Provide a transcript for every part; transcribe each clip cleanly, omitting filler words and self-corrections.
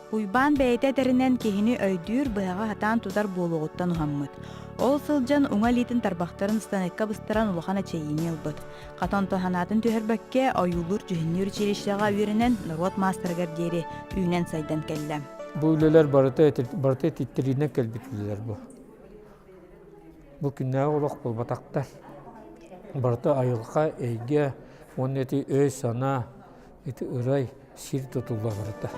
Уйбаан бэйэтэ этэринэн киһини өйдүүр, быһаҕы сатаан тутар буолуоҕуттан уһаммыт. Ол сылдьан уҥа илиитин тарбахтарын станокка быстаран улахан эчэйиини ылбыт. Хата онтон санаатын түһэрбэккэ, ойуулуур-дьүһүннүүр училищеҕа үөрэнэн норуот маастарыгар диэри үүнэн-сайдан кэллэ. Бу үлэлэр барыта, барыта этиттэриинэн кэлбит үлэлэр бу. Бу күннээҕи олох буолбатахтар. Барыта айылҕа, эйгэ уонна ити өй-санаа, ити ырай, сир тутулла барыта.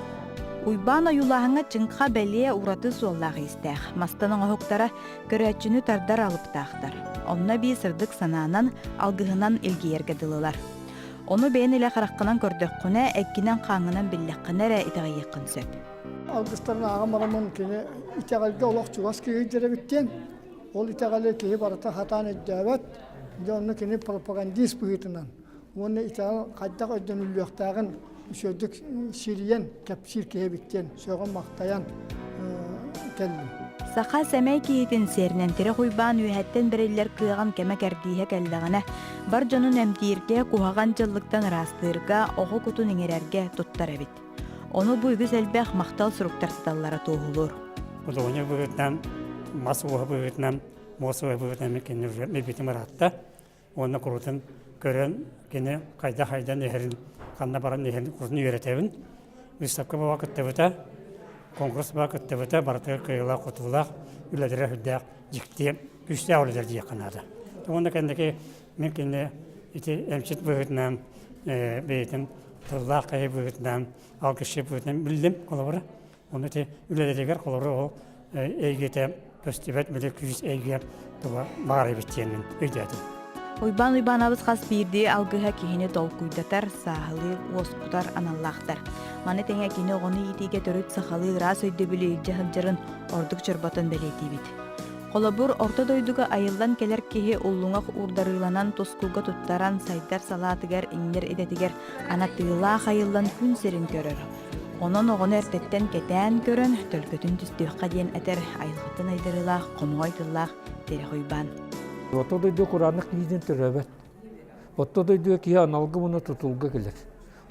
Уйбаан ойуулааһыҥҥа чыҥха бэлиэ ураты суоллаах-иистээх, мастан оҥоһуктара көрөөччүнү тардар алыптаахтар. Онно эбии сырдык санаанан, алгыһынан илгийэргэ дылылар. Ону бэйэн илэ хараххынан көрдөххүнэ, эккинэн-хааҥҥынан биллэххинэ эрэ итэҕэйиэххин сөп. Алгыстарын ааҕан бараммын кини итэҕэлгэ олох чугас киһи эбит диэн, ол итэҕэли киһи барыта сатаан өйдөөбөт, дьэ онно кини пропагандист быһыытынан уонна итэҕэл хайдах өйдөнүллүөхтээҕин үчүгэйдик сирийэн кэпсиир киһи эбит диэн сөҕөн-махтайан кэллим. Саха сэмэй киһитин сиэринэн Тирэх Уйбаан үөһэттэн бэриллэр кыаҕын кэмэ-кэрдииһэ кэллэҕинэ, бар дьонун эмтииргэ, куһаҕан дьыллыктан ыраастыырга, оҕо кутун иҥэрэргэ туттар эбит. Ону бу үгүс элбэх махтал суруктар сыталлара туоһулуур. Худуоһунньук быһыытынан, мас ууһа быһыытынан, муос ууһа быһыытынан кинини билбитим ыраатта. Уонна курутун көрөн кини хайдах хайдан иһэрин, ханна баран иһэрин курутун үөрэтэбин. Выставка буола кыттыбыта, конкурс буола кыттыбыта, барытыгар кыайыылаах-хотуулаах, үлэлэрэ сүрдээх дьикти, күүстээх үлэлэр диэххэ наада. Уонна кэнники мин кини ити эмчит быһыытынан бэйэтин тыллаах киһи быһыытынан, алгысчыт быһыытынан биллим холобура. Ону ити үлэлэригэр холобура ол эйгэтэ көстүбэт били күүс эйгэ тула баар эбит диэн мин өйдөөтүм. Уйбаан Уйбаанабыс хас биирдии алгыһа киһини толкуйдатар, сааһылыыр, уоскутар аналлаахтар. Маны тэҥэ кини оҕону иитиигэ төрүт сахалыы ыраас өйдөбүлү илдьэ сылдьарын ордук чорботон бэлиэтиибит. Холобур, орто дойдуга айыллан кэлэр киһи уллуҥах уурдарыыланан тускулга туттаран сайдар салаатыгар иҥнэр идэтигэр анатыылаах айыллан күн сирин көрөр. Онон оҕону эрдэттэн кэтээн көрөн, төлкөтүн түстүөххэ диэн этэр айылҕаттан айдарыылаах хомоҕой тыллаах Тирэх Уйбаан. Орто дойду кураанах киһитин төрөөбөт. Орто дойдуга киһи аналга уонна тутулга кэлэр.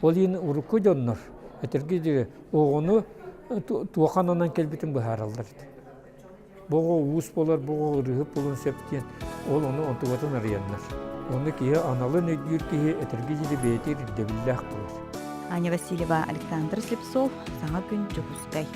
Ол иһин урукку дьоннор, этэргэ диэри, оҕону туох ананан кэлбитин быһаараллар этэ. Бу оҕо уус буолар, бу оҕо ырыаһыт буолуон сөп диэн ол ону онтугатын арыйаннар. Ону киһи аналын өйдүүр киһи этэргэ диэри бэйэтигэр ирдэбиллээх буолар. Аня Васильева, Александр Слепцов, Саҥа күн, Дьокуускай.